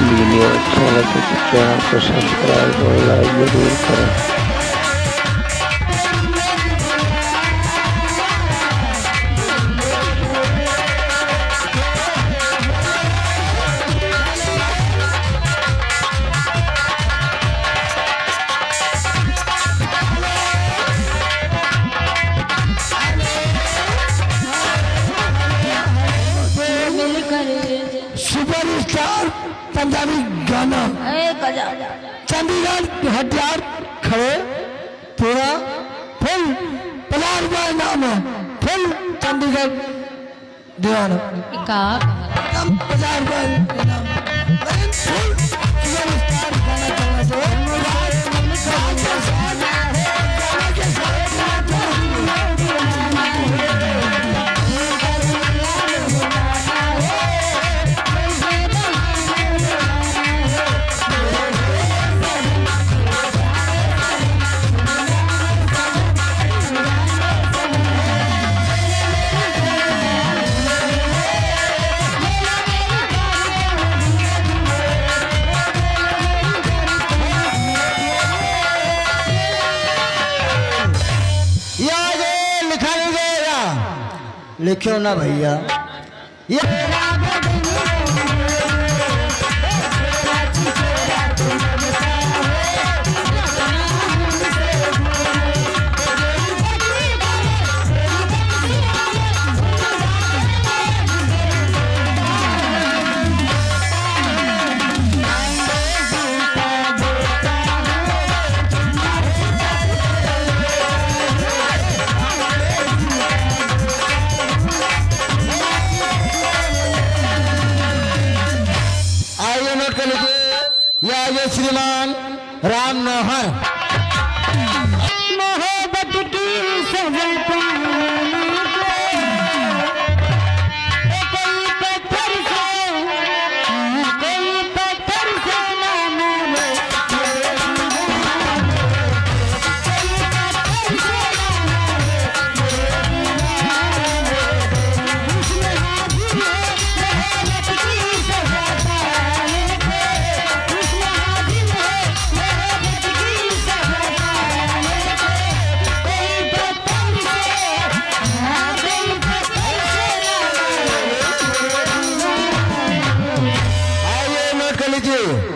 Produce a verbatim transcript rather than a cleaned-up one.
वीडियो अच्छा लगे तो चैनल को सब्सक्राइब और लाइक जरूर करें। सुपरस्टार पंजाबी गाना। ए, गजब। चंडीगढ़ हथियार खड़े पूरा फुल पचास रुपए इनाम है, फुल चंडीगढ़ दीवाना। का? एकदम पचास रुपए इनाम। लेकिन फुल सुपरस्टार गाना चलना चाहिए। या ये लिखा नहीं गया, लिखो ना भैया। ये आइए नोट कर लीजिए, ये आइए श्रीमान राम नौहर। मोहब्बत की सजा पाने को कोई पत्थर से, कोई पत्थर से ना मारे। आइए, नोट कर लीजिए।